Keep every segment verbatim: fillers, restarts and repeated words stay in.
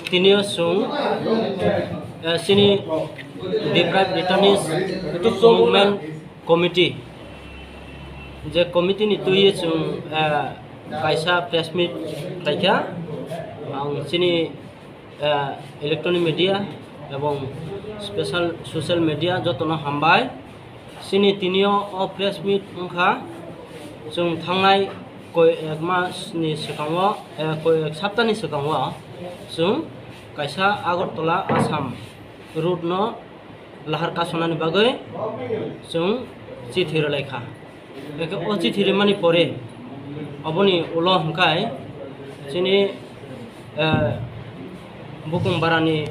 Tini o chwng, eh, chini Deprived Returnees Movement Committee, je committee ni twi chwng, eh, kaisa press meet khlaikha. Ang chini, eh, electronic media ebong special social media jotono hambai. Chini tini o, o press meet wngkha, chwng thangnai koi ek mas ni swkango, eh, koi ek sapta ni swkango chwng kaisa Agartala Assam route no lahar kasonani bagwi chwng chithi rwlaikha. Hwnkhe o chithi rimani pore oboni ulo hwnkhe chini, eh, Bukhung Barani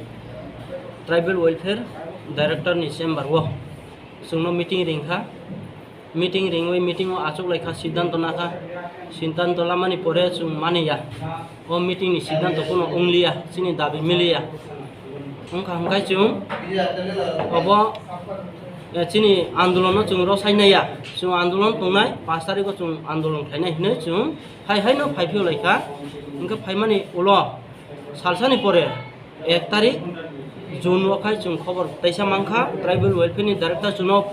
Tribal Welfare Director ni chamber o chwngno meeting ringkha. Meeting ringwi meeting o achuk laikha, siddhanto nakha. Siddhanto lamani pore chwng maniya. O meeting ni siddhanto kuno wngliya, chini dabi miliya. Wngkha hwnkhe chwng obo, eh, chini andolon no chwng rw sainaiya. Chwng andolon tongnai, pash tarikh o chwng andolon khlainai hinwi chwng hai hai no phaiphio laikha. Hwnkhe phaimani ulo salsani pore ek tarik June o khai chwng khobor teisa mankha, Tribal Welfare ni Director chwngno,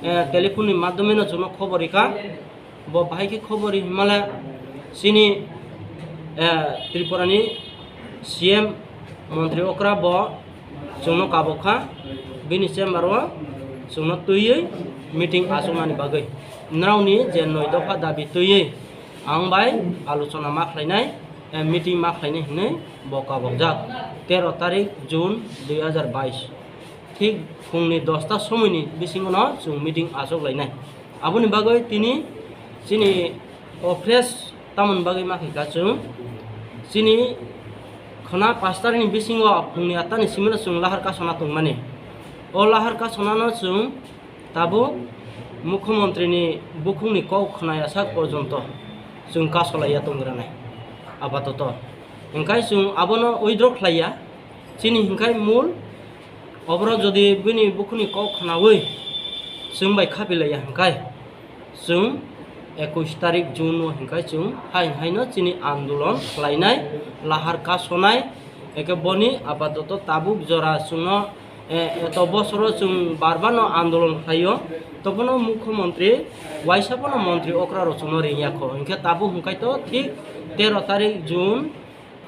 eh, telephone ni madhyome no chwngno khobor rikha. Bo bahai khe khobor ri hwnmale chini, eh, Tripura ni C M Montri Okra bo chwngno kabok kha, bini chamber o chwngno twiwi meeting achuknani bagwi. Nrao ni je noi dopha dabi twiwi ang bai alochona ma khlainai, eh, meeting ma khlainai hinwi bo kabokjak, tero tarik June dui hazar bais. Thik phungni dosta somoini bisingo no chwng meeting achuk lainai. Aboni bagwi tini chini o press tamoni bagwi ma khaikha chwng, chini khwna pash tarikh ni bisingo phungni atta ni simi no chwng lahar kasona tongmani. O lahar kasona no chwng tabuk Mukhyamantri ni bukhuk ni kok khwnaya sak porjonto chwng kasolaiya tongranai apatoto. Hwnkhe chwng abono withdraw khlaiya. Chini hwnkhe mul oborok jodi bini bukhukni kok khwnawi chwng bai khapi laiya hwnkhe, chwng ekush tarik June o hwnkhe chwng hai haino chini andolon khlainai, lahar kasonai. Eke boni apatoto tabuk jora chwngno, eh, eto bosoro chwng bar bar no andolon khlaio, tobono Mukhyamantri waisa bono Montri Okra rok chwngno ringya kho. Hwnkhe tabuk hwnkhe to thik tero tarik June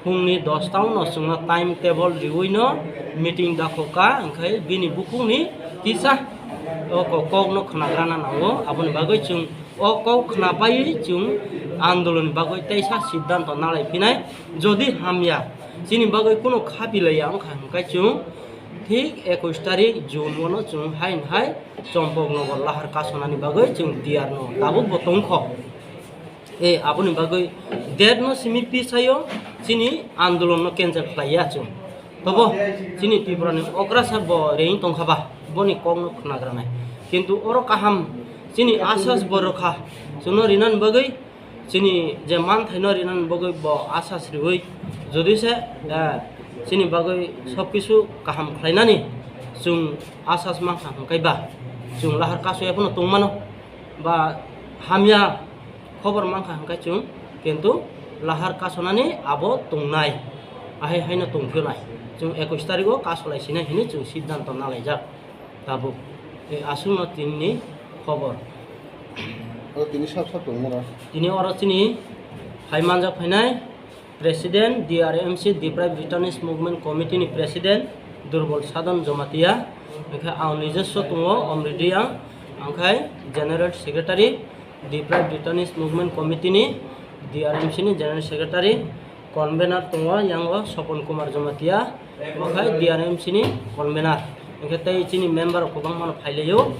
phungni dosta o no chwngno time table riwi no meeting dakho ka, hwnkhe bini bukhukni kisa o ko-, kokno khwnagrana nango. Aboni bagwi chwng o kok khwnapaiwi chwng andolonni bagwi teisa siddhanto nalai phinai. Jodi hamya, chini bagwi kuno khapi laiya wngkha, hwnkhe chwng thik ekush tarik June o no chwng hain hai Chompoknagar lahar kasonani bagwi chwng tiyar no tabuk bo tongkho. E, aboni bagwi date no simi pisayo chini andolon no cancel khlaiya chwng. Tobo chini Tripura ni okrasa bo reing tongkha ba, boni kok no khwnagranai. Kintu oro kaham chini asas bo rwkha, chwngno rinani bagwi, chini je manthaino rinani bagwi bo asas riwi, jodi se, eh, chini bagwi sob kisu kaham khlainani chwng asas mankha hwnkhe ba, chwng lahar kasoya phano tongmano ba hamya khobor mankha hwnkhe chwng, kintu lahar kasonani abo tongnai, ahai haino tongphionai. Chwng ekush tarigo kasolai sinai hinwi chwng siddhanto nalaijak tabuk. E, aswkno tinini khobor. O tini sab sab tongmano. Tini oro chini phai manjak phainai President D R M C, Deprived Returnees Movement Committee ni President Durbol Sadhan Jamatia, hwnkhe ang nijoswo tongo Omri Reang, angkhai General Secretary, Deprived Returnees Movement Committee ni, D R M C ni General Secretary, Convener tongo, yango Sopon Kumar Jamatia, okhai D R M C ni Convener, hwnkhe tei chini member rok kwbangma no phailaio.